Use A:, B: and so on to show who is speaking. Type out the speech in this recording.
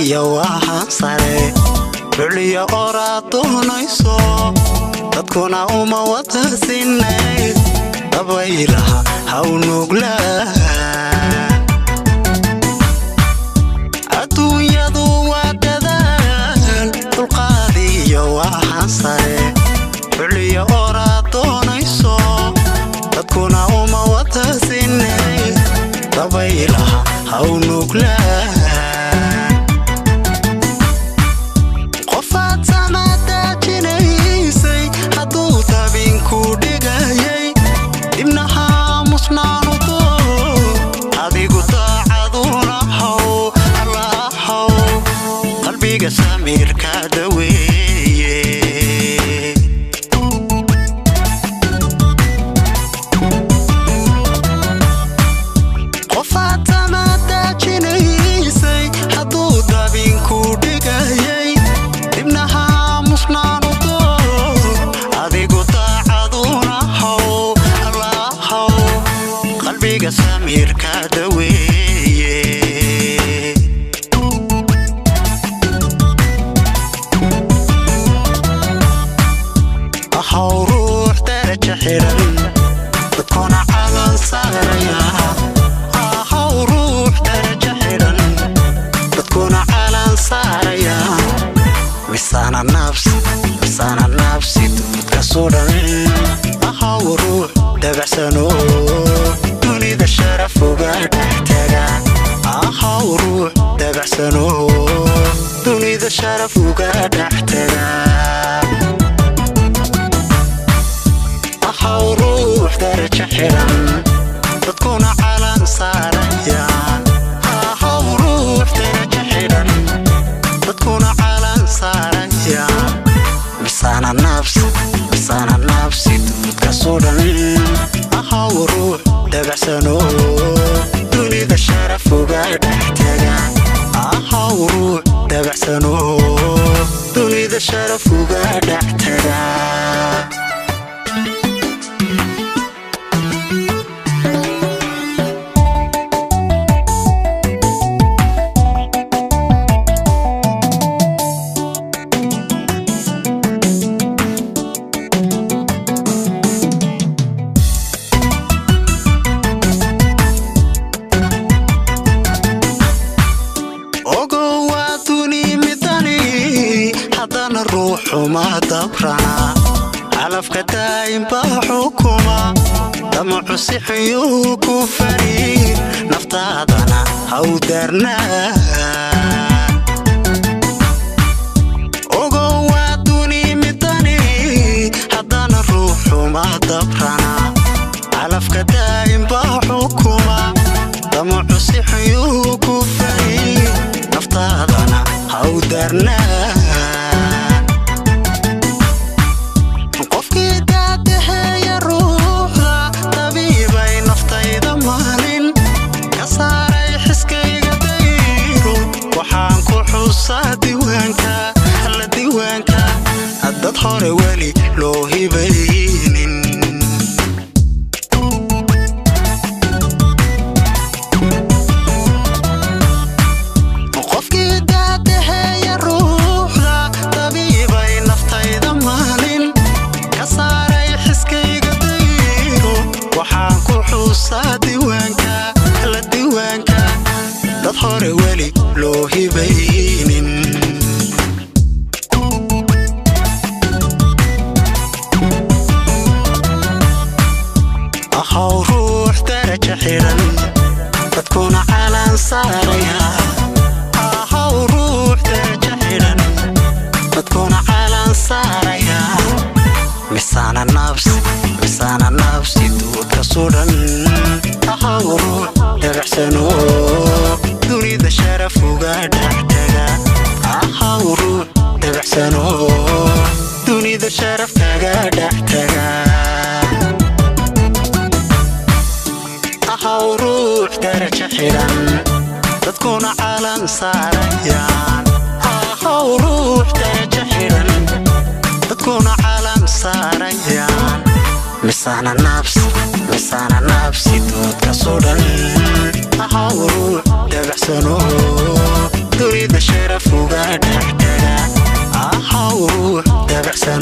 A: Dulqaadiyo waxaan sare dhuliyo oraad doonayso, dadkuna uma wada sinay. Dabaylaha haw nuglaa. Adduunyadu waa dadaal. Dulqaadiyo waxaan sare dhuliyo oraad doonayso, dadkuna uma wada sinay. Dabaylaha haw nuglaa. Qofaad samadaajinaysay hadduu tabinku dhigayay, dibna haamusnaanudo. Adigu daacaduna how allahow qalbiga samiirka daweeye. Qofaad samadaajinaysay hadduu dabinku dhigayay, dibna haamusnaanudo. Adigu daacaduna how allahow qalbiga samiirka daweeye. Ahaw ruux daraja xidhan, dadkuna calan saaraya. Ahaw ruux daraja xidhan, dadkuna calan saaraya. Misaana nafsi, misaana nafsi duudka sudhan. Ahaw ruux dabacsano, dunida sharaf uga dhex taga. Ahaw ruux dabacsano, dunida sharaf uga dhex taga. Ahaw ruux daraja xidhan, dadkuna calan saarayaan. Ahaw ruux daraja xidhan, dadkuna calan saarayaan. Misaana nafsi, misaana nafsi duudka sudhan. Ahaw ruux dabacsano, dunida sharaf uga dhex taga. Ahaw ruux dabacsano, dunida sharaf uga dhex taga. Ogow waa duni midani, haddana ruuxuma dabrana. Calafka daa'im baa xukuma, damacu si xuyuu ku fari. Naftaadana haw darnaa. Ogow waa duni midani, haddana ruuxuma dabrana. Calafka daa'im baa xukuma, damacu si xuyuu ku fari. Naftaadana haw darnaa. Qofkii daadaheeya ruuxda tabiibay naftayda, maalin ka saaray xiskayga dayro. Waxaan ku xusaa diiwaanka alla diiwaanka dad hore weli loo hibaynin. Qofkii daadaheeya ruuxda tabiibay naftayda, maalin ka saaray xiskayga dayro. Waxaan ku xusaa diiwaanka alla diiwaanka dad hore weli loo hibaynin. Ahaw ruux daraja xidhan, dadkuna calan saaraya. Ahaw ruux daraja xidhan, dadkuna calan saaraya. Misaana nafsi, misaana nafsi duudka sudhan. Ahaw ruux dabacsano, dunida sharaf uga dhex taga. Ahaw ruux dabacsano, dunida sharaf kaga dhex taga. Ahaw ruux daraja xidhan, dadkuna calan saarayaan. Ahaw ruux daraja xidhan, dadkuna calan saarayaan. Misaana nafsi, misaana nafsi duudka sudhan. Ahaw ruux dabacsano. Dunida sharaf uga dhex taga. Ahaw ruux dabacsan.